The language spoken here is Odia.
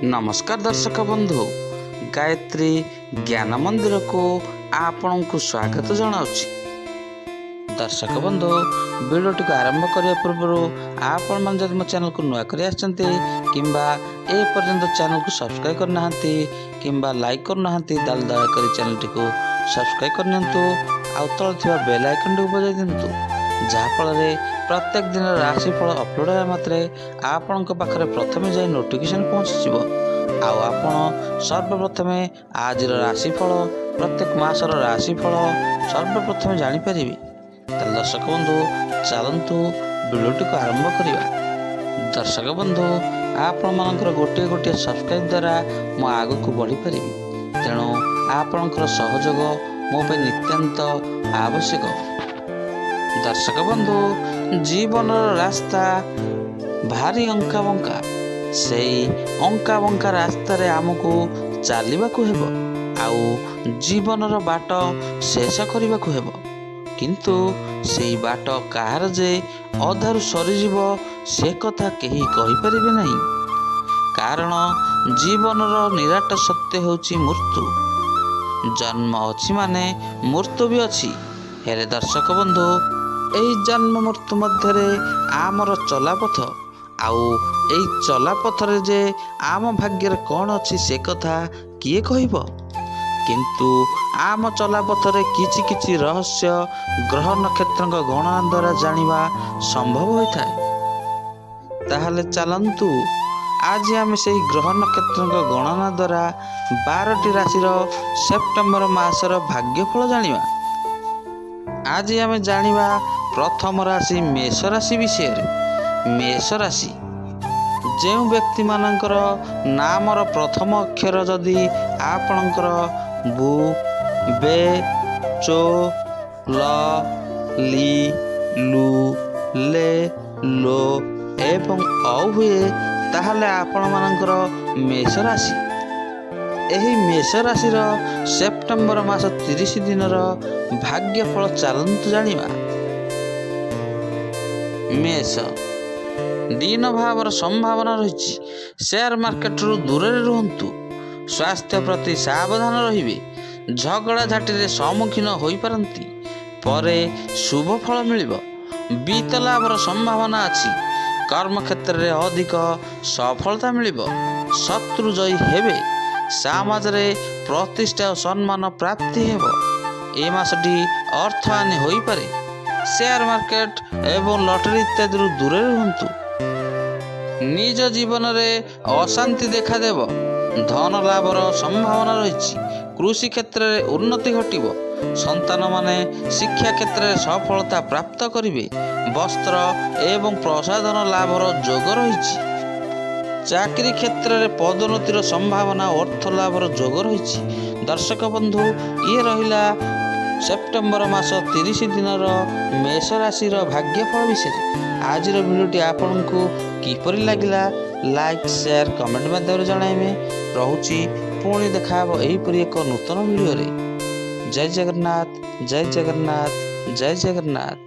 ନମସ୍କାର ଦର୍ଶକ ବନ୍ଧୁ, ଗାୟତ୍ରୀ ଜ୍ଞାନ ମନ୍ଦିରକୁ ଆପଣଙ୍କୁ ସ୍ୱାଗତ ଜଣାଉଛି। ଦର୍ଶକ ବନ୍ଧୁ, ଭିଡ଼ିଓଟିକୁ ଆରମ୍ଭ କରିବା ପୂର୍ବରୁ ଆପଣମାନେ ଯଦି ମୋ ଚ୍ୟାନେଲକୁ ନୂଆ କରି ଆସିଛନ୍ତି କିମ୍ବା ଏ ପର୍ଯ୍ୟନ୍ତ ଚ୍ୟାନେଲକୁ ସବସ୍କ୍ରାଇବ୍ କରିନାହାନ୍ତି କିମ୍ବା ଲାଇକ୍ କରୁନାହାନ୍ତି, ତାହେଲେ ଦୟାକରି ଚ୍ୟାନେଲଟିକୁ ସବସ୍କ୍ରାଇବ୍ କରିନିଅନ୍ତୁ ଆଉ ତଳେ ଥିବା ବେଲ୍ ଆଇକନ୍ଟିକୁ ବଜାଇ ଦିଅନ୍ତୁ, ଯାହାଫଳରେ ପ୍ରତ୍ୟେକ ଦିନର ରାଶିଫଳ ଅପଲୋଡ଼ ହେବା ମାତ୍ରେ ଆପଣଙ୍କ ପାଖରେ ପ୍ରଥମେ ଯାଇ ନୋଟିଫିକେସନ୍ ପହଞ୍ଚିଯିବ ଆଉ ଆପଣ ସର୍ବପ୍ରଥମେ ଆଜିର ରାଶିଫଳ, ପ୍ରତ୍ୟେକ ମାସର ରାଶିଫଳ ସର୍ବପ୍ରଥମେ ଜାଣିପାରିବେ। ତାହେଲେ ଦର୍ଶକ ବନ୍ଧୁ, ଚାଲନ୍ତୁ ଭିଡ଼ିଓଟିକୁ ଆରମ୍ଭ କରିବା। ଦର୍ଶକ ବନ୍ଧୁ, ଆପଣମାନଙ୍କର ଗୋଟିଏ ଗୋଟିଏ ସବସ୍କ୍ରାଇବ୍ ଦ୍ୱାରା ମୁଁ ଆଗକୁ ବଢ଼ିପାରିବି, ତେଣୁ ଆପଣଙ୍କର ସହଯୋଗ ମୋ ପାଇଁ ନିତ୍ୟାନ୍ତ ଆବଶ୍ୟକ। ଦର୍ଶକ ବନ୍ଧୁ, ଜୀବନର ରାସ୍ତା ଭାରି ଅଙ୍କା ବଙ୍କା। ସେଇ ଅଙ୍କା ବଙ୍କା ରାସ୍ତାରେ ଆମକୁ ଚାଲିବାକୁ ହେବ ଆଉ ଜୀବନର ବାଟ ଶେଷ କରିବାକୁ ହେବ। କିନ୍ତୁ ସେଇ ବାଟ କାହାର ଯେ ଅଧାରୁ ସରିଯିବ, ସେ କଥା କେହି କହିପାରିବେ ନାହିଁ। କାରଣ ଜୀବନର ନିରାଟ ସତ୍ୟ ହେଉଛି ମୃତ୍ୟୁ। ଜନ୍ମ ଅଛି ମାନେ ମୃତ୍ୟୁ ବି ଅଛି। ହେଲେ ଦର୍ଶକ ବନ୍ଧୁ, ଏହି ଜନ୍ମ ମୃତ୍ୟୁ ମଧ୍ୟରେ ଆମର ଚଲାପଥ ଆଉ ଏଇ ଚଲାପଥରେ ଯେ ଆମ ଭାଗ୍ୟରେ କ'ଣ ଅଛି, ସେ କଥା କିଏ କହିବ? କିନ୍ତୁ ଆମ ଚଲାପଥରେ କିଛି କିଛି ରହସ୍ୟ ଗ୍ରହ ନକ୍ଷତ୍ରଙ୍କ ଗଣନା ଦ୍ୱାରା ଜାଣିବା ସମ୍ଭବ ହୋଇଥାଏ। ତାହେଲେ ଚାଲନ୍ତୁ, ଆଜି ଆମେ ସେହି ଗ୍ରହ ନକ୍ଷତ୍ରଙ୍କ ଗଣନା ଦ୍ୱାରା 12ଟି ରାଶିର ସେପ୍ଟେମ୍ବର ମାସର ଭାଗ୍ୟଫଳ ଜାଣିବା। ଆଜି ଆମେ ଜାଣିବା ପ୍ରଥମ ରାଶି ମେଷ ରାଶି ବିଷୟରେ। ମେଷ ରାଶି ଯେଉଁ ବ୍ୟକ୍ତିମାନଙ୍କର ନାମର ପ୍ରଥମ ଅକ୍ଷର ଯଦି ଆପଣଙ୍କର ବୁ, ବେ, ଚୋ, ଲ, ଲି, ଲୁ, ଲେ, ଲୋ ଏବଂ ଅ ହୁଏ, ତାହେଲେ ଆପଣମାନଙ୍କର ମେଷ ରାଶି। ଏହି ମେଷ ରାଶିର ସେପ୍ଟେମ୍ବର ମାସ 30 ଦିନର ଭାଗ୍ୟଫଳ ଚାଲନ୍ତୁ ଜାଣିବା। ମେଷ, ଋଣ ଭାବର ସମ୍ଭାବନା ରହିଛି। ସେୟାର ମାର୍କେଟରୁ ଦୂରରେ ରୁହନ୍ତୁ। ସ୍ୱାସ୍ଥ୍ୟ ପ୍ରତି ସାବଧାନ ରହିବେ। ଝଗଡ଼ାଝାଟିରେ ସମ୍ମୁଖୀନ ହୋଇପାରନ୍ତି, ପରେ ଶୁଭ ଫଳ ମିଳିବ। ବିତ୍ତ ଲାଭର ସମ୍ଭାବନା ଅଛି। କର୍ମକ୍ଷେତ୍ରରେ ଅଧିକ ସଫଳତା ମିଳିବ। ଶତ୍ରୁ ଜୟୀ ହେବେ। ସମାଜରେ ପ୍ରତିଷ୍ଠା ଓ ସମ୍ମାନ ପ୍ରାପ୍ତି ହେବ। ଏ ମାସଟି ଅର୍ଥହାନି ହୋଇପାରେ। ସେୟାର ମାର୍କେଟ ଏବଂ ଲଟେରୀ ଇତ୍ୟାଦିରୁ ଦୂରରେ ରୁହନ୍ତୁ। ନିଜ ଜୀବନରେ ଅଶାନ୍ତି ଦେଖାଦେବ। ଧନ ଲାଭର ସମ୍ଭାବନା ରହିଛି। କୃଷି କ୍ଷେତ୍ରରେ ଉନ୍ନତି ଘଟିବ। ସନ୍ତାନମାନେ ଶିକ୍ଷା କ୍ଷେତ୍ରରେ ସଫଳତା ପ୍ରାପ୍ତ କରିବେ। ବସ୍ତ୍ର ଏବଂ ପ୍ରସାଧନ ଲାଭର ଯୋଗ ରହିଛି। ଚାକିରି କ୍ଷେତ୍ରରେ ପଦୋନ୍ନତିର ସମ୍ଭାବନା ଓ ଅର୍ଥ ଲାଭର ଯୋଗ ରହିଛି। ଦର୍ଶକ ବନ୍ଧୁ, ଇଏ ରହିଲା ସେପ୍ଟେମ୍ବର ମାସ 30 ଦିନର ମେଷ ରାଶିର ଭାଗ୍ୟଫଳ ବିଷୟରେ। ଆଜିର ଭିଡ଼ିଓଟି ଆପଣଙ୍କୁ କିପରି ଲାଗିଲା, ଲାଇକ୍, ସେୟାର, କମେଣ୍ଟ ମାଧ୍ୟମରେ ଜଣାଇବେ। ରହୁଛି, ପୁଣି ଦେଖାହେବ ଏହିପରି ଏକ ନୂତନ ଭିଡ଼ିଓରେ। ଜୟ ଜଗନ୍ନାଥ, ଜୟ ଜଗନ୍ନାଥ, ଜୟ ଜଗନ୍ନାଥ।